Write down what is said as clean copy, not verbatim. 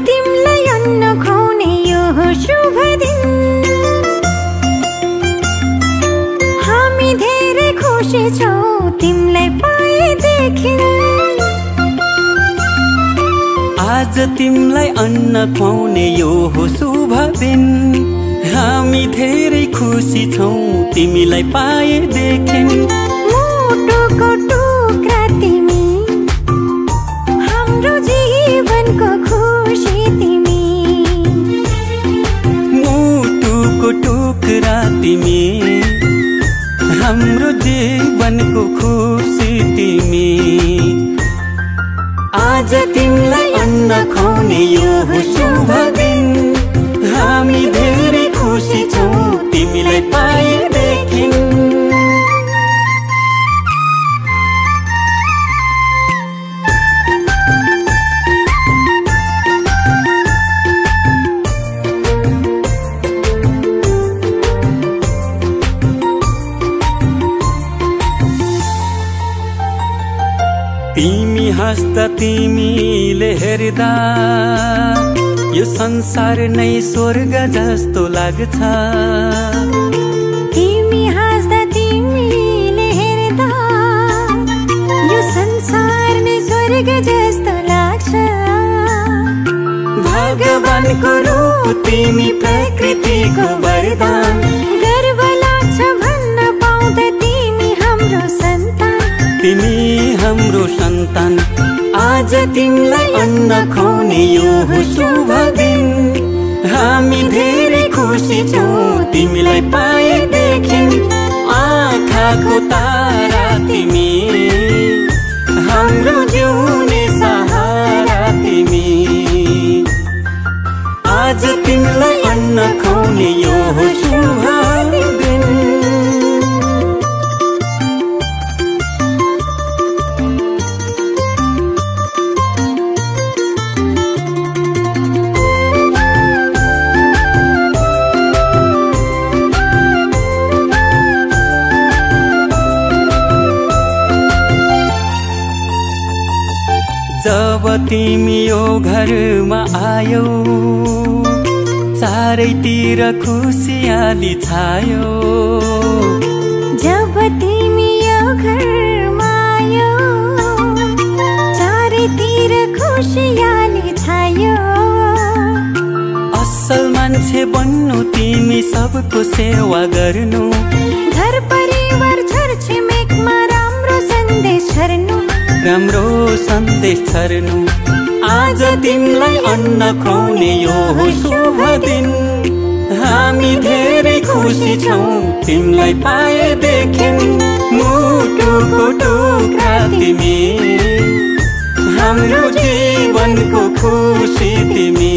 तिमलाई अन्न खुवाउने यो शुभ दिन हामी धेरै खुसी छौं तिमलाई पाएदेखि आज तिमलाई अन्न खुवाउने यो शुभ दिन हामी धेरै खुसी छौं तिमीलाई पाएदेखि मुटुको टुक्रा तिमी हाम्रो जीवनको खुसी तिमी मुटुको टुक्रा तिमी हाम्रो जीवनको खुसी तिमी आज तिमीलाई अन्न खुवाउने यो शुभ दिन हामी धेरै खुसी छौं तिमीलाई पाएदेखि तिमी हाँस्दा तिमीले हेर्दा यो संसार नै स्वर्ग जस्तो लाग्छ तिमी हाँस्दा तिमीले हेर्दा यो संसार नै स्वर्ग जस्तो लाग्छ भगवानको रूप तिमी प्रकृतिको वरदान गर्व लाग्छ भन्न पाउँदा तिमी हाम्रो सन्तान तिमी हाम्रो सन्तान आज तिमीलाई अन्न खुवाउने यो शुभ दिन हामी धेरै खुसी छौं तिमीलाई पाएदेखि आँखाको तारा तिमी हाम्रो जिउने सहारा तिमी आज तिमीलाई अन्न खुवाउने यो शुभ दिन जब तिमी यो घरमा आयौ चारैतिर खुसियाली छायो जब तिमी यो घरमा आयौ चारैतिर खुसियाली छायो असल मान्छे बन्नु तिमी सबको सेवा गर्नु घर परिवार छरछिमेकमा राम्रो सन्देश छर्नु आज तिमीलाई अन्न खुवाउने यो शुभ दिन हामी धेरै खुसी छौं तिमीलाई पाएदेखि मुटुको टुक्रा तिमी हाम्रो जीवनको खुसी तिमी